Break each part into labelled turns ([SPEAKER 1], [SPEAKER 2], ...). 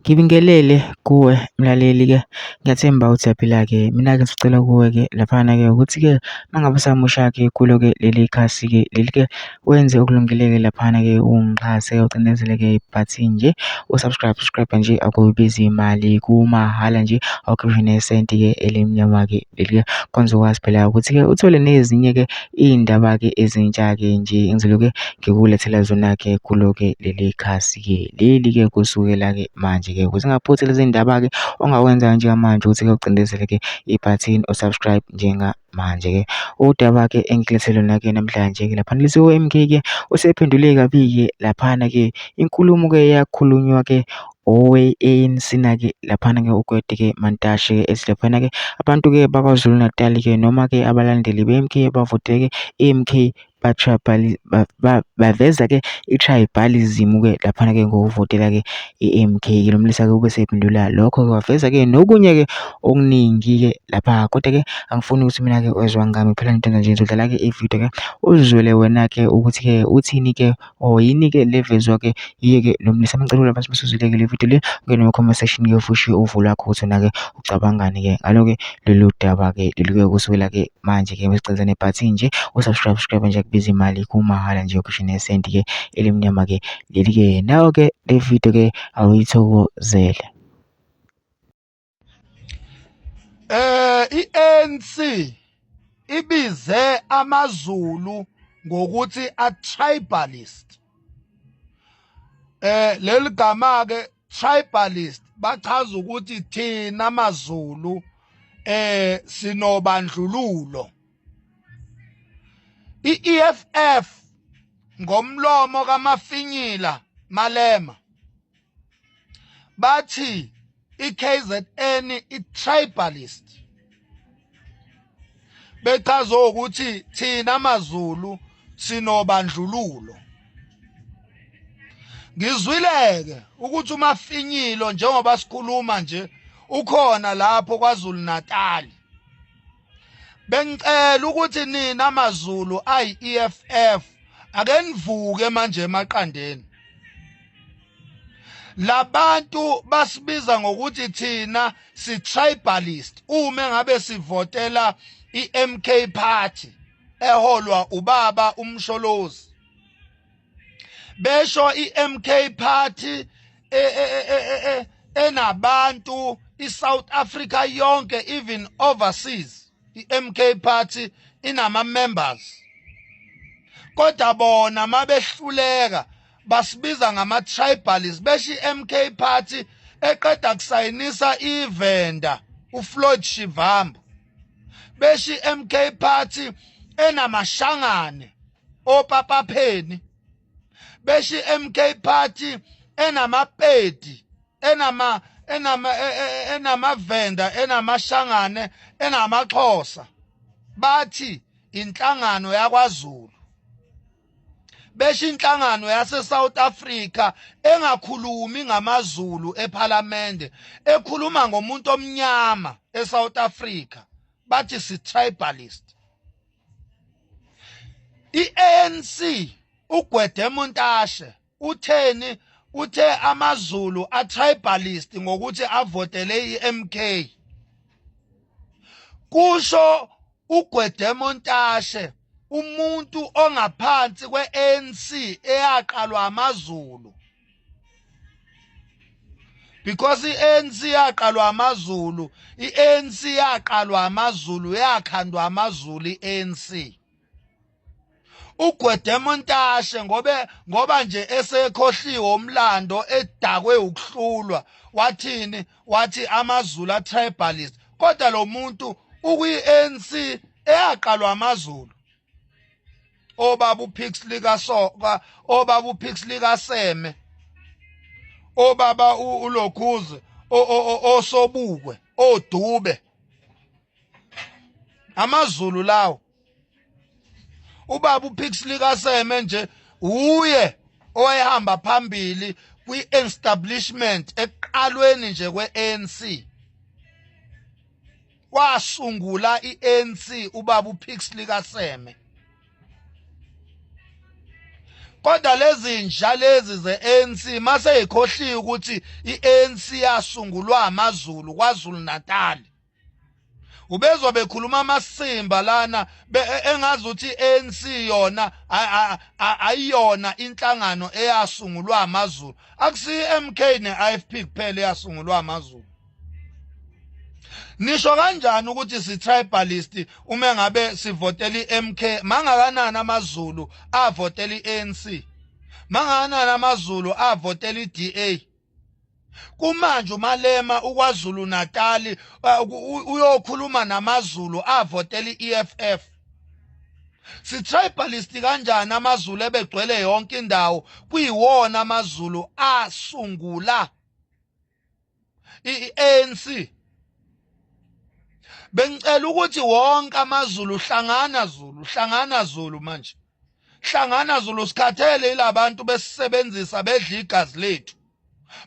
[SPEAKER 1] Ngibingelele kuwe mlaleli-ke, ngiyathemba ukuthi uyaphila-ke. Mina-ke ngisacela kuwe-ke laphana-ke ukuthi-ke uma ngabe usamusha-ke kulo-ke leli khasi-ke leli-ke wenze okulungile-ke laphana-ke ungixhase ucindezele-ke ibhathini nje u-subscribe, subscribe nje akuyibizi imali kumahhala nje awukhiphi nesenti-ke elimnyama-ke leli-ke kwenza ukwazi phela ukuthi-ke uthole nezinye-ke iy'ndaba-ke ezintsha-ke nje engizoloke ngikulethela zona-ke kulo-ke leli khasi-ke leli-ke kusukela-ke manje-ke ukuze ungaphuthi lezi ndaba-ke ongakwenza njengamanje ukuthi-ke ucindezele-ke ibhathini u-subscribe njengamanje-ke. Udaba-ke engikulethele lona-ke namhlanje-ke laphana lesi u-M_K-ke usephendule kabi-ke laphana-ke inkulumo-ke eyakhulunywa-ke owe-A_N_C na-ke laphana-ke uGwede-ke Mantashe-ke ethi laphana-ke abantu-ke baKwaZulu Natal-ke noma-ke abalandeli be-M_K bavote-ke i-M_K baveza-ke i-tribalism-ke laphana-ke ngokuvotela-ke i-M_K. Lo mlisa-ke ube esephendula lokho-ke waveza-ke nokunye-ke okuningi-ke lapha kodwa-ke angifuni ukuthi mina-ke wezwa ngami phela into nje ngizodlala-ke ividiyo-ke uzizwele wena-ke ukuthi-ke uthini-ke or yini-ke le vezwa-ke yiye-ke lo mlisa. Ngicela lapha sibusuzile-ke le video le ungene kuma-comment section ke futhi uvo lwakho ukuthi wena-ke ucabangani-ke ngalo-ke lolu daba-ke lolu-ke kusukela-ke manje-ke besicela nebhathini nje u-subscribe subscribe nje kubiza imali kumahhala nje ukhishwe nesenti-ke elimnyama-ke leli-ke nayo-ke le video-ke awuyithokozele.
[SPEAKER 2] I-ANC ibize amaZulu ngokuthi a tribalist. Leli gama ke tribalist bachaza ukuthi thina maZulu sinobandlululo. I-EFF ngomlomo kaMafinyila Malema bathi iKZN i-tribalist bechaza ukuthi thina maZulu sinobandlululo. Ngizwileke ukuthi uMafinyilo njengoba sikhuluma nje ukhona lapho KwaZulu Natal. Bengicela ukuthi nina maZulu ayi-EFF ake nivuke manje emaqandeni. Labantu basibiza ngokuthi thina si tribalist uma ngabe sivotela iMK party eholwa ubaba uMsholozi. Besho iMK party enabantu iSouth Africa yonke, even overseas iMK party inama members, kodwa bona mabehluleka basibiza ngama tribalists. Besho iMK party eqeda kusayinisa ivenda uFloyd Shivambu, besho iMK party enamashangane opapapheni, besho iMK party enamapedi enama enama enamavenda enamashangane enamaxhosa, bathi inhlangano yakwaZulu. Besho inhlangano yase South Africa engakhulumi ngamaZulu eParliament, ekhuluma ngomuntu omnyama eSouth Africa, bathi si tribalist. iANC uGwede Montashe utheni? Uthe amaZulu a tribalist ngokuthi avotele iMK. Kusho uGwede Montashe, umuntu ongaphansi kweANC eyaqalwa amaZulu, because iANC yaqalwa amaZulu, iANC yaqalwa amaZulu, yakhandwa amaZulu iANC. uGwede Montashe ngoba nje esekhohliwe umlando edakwe ukuhlulwa, wathini? Wathi amaZulu a tribalist, kodwa lo muntu ukwi-ANC eyaqalwa amaZulu, obaba uPixley kaSoka, obaba uPixley kaSeme, obaba uLokhuze oSobukwe, oDube, amaZulu lawo. Ubaba uPixley kaSeme nje uye owayehamba phambili kwi-establishment ekuqalweni nje kwe-ANC, wasungula i-ANC ubaba uPixley kaSeme. Kodwa lezi nja lezi ze-ANC mase yikhohliwe ukuthi i-ANC yasungulwa amaZulu kwaZulu Natal. Ubezwa bekhuluma amasimba lana engazi ukuthi i-ANC yona ayiyona inhlangano eyasungulwa amaZulu. Akusiyo i-MK ne-IFP kuphela eyasungulwa amaZulu. Nisho kanjani ukuthi si tribalist uma ngabe sivotela iMK? Mangakanani amaZulu avotela iANC? Mangakanani amaZulu avotela iDA? Kumanje uMalema uKwaZulu Natal uyokhuluma namaZulu avotela iEFF. Si tribalist kanjani amaZulu ebegcwele yonke indawo, kuyiwona amaZulu asungula i-ANC? Bengicela ukuthi wonke amaZulu, hlangana Zulu, hlangana Zulu manje, hlangana Zulu. Sikhathele ilabantu besisebenzisa, bedla igazi lethu,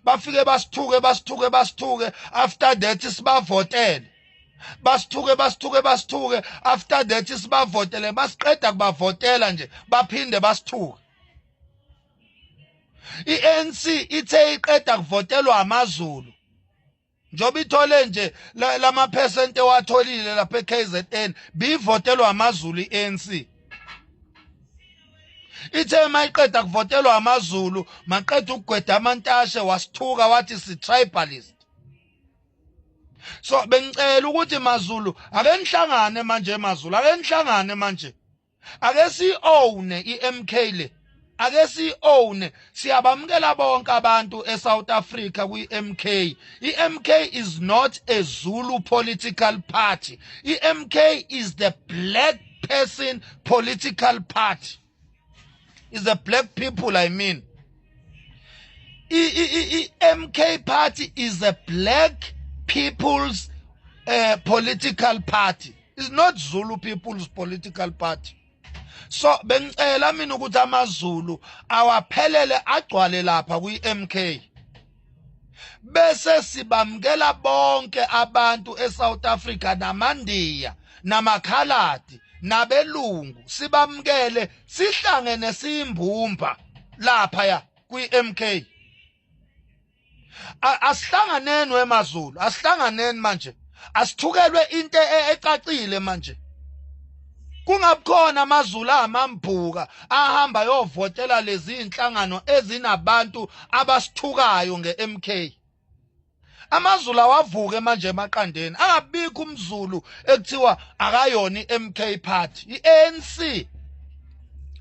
[SPEAKER 2] bafike basithuke, basithuke, basithuke, after that sibavotele, basithuke, basithuke, basithuke, after that sibavotele. Basiqeda kubavotela nje, baphinde basithuke. I-ANC ithe iqeda kuvotelwa amaZulu, njoba ithole nje lama percent ewatholile lapha eKZN, bivotelwa amaZulu iANC. Ithe mayiqeda kuvotelwa amaZulu, maqeda ukugweda amantashe, wasithuka, wathi si tribalist. So bengicela ukuthi maZulu ake nihlangane manje, maZulu ake nihlangane manje, ake si-own i-MK le, ake si-own. Siyabamukela bonke abantu eSouth Africa kwi-MK. I-MK is not a Zulu political party. I-MK is the black person political party, is the black people, I mean. I-MK party is a black people's political party. It's not Zulu people's political party. So bengicela mina ukuthi amaZulu awaphelele, agcwale lapha kwi-MK, bese sibamukela bonke abantu eSouth Africa, namandiya, namakhaladi, nabelungu, sibamukele, sihlangene siyimbumba lapha ya kwi-MK. Asihlanganeni wemaZulu, asihlanganeni manje, asithukelwe into ecacile manje, kungabukhona amaZulu amambhuka ahamba yovotela lezi inhlangano ezinabantu abasithukayo ngeMK. AmaZulu awavuke manje emaqandeni, angabikho umZulu ekuthiwa akayona iMK party. iANC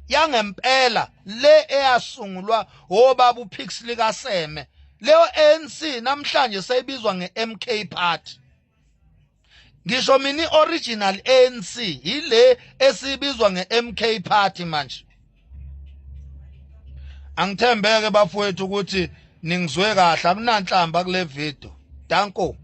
[SPEAKER 2] yangempela le eyasungulwa obaba uPixley kaSeme, leyo ANC namhlanje seyibizwa ngeMK party. Ngisho mina i-original ANC ile esibizwa ngeMK party manje. Angithembeke bafowethu ukuthi ningizwe kahle, akunanhlamba kule video. Danko.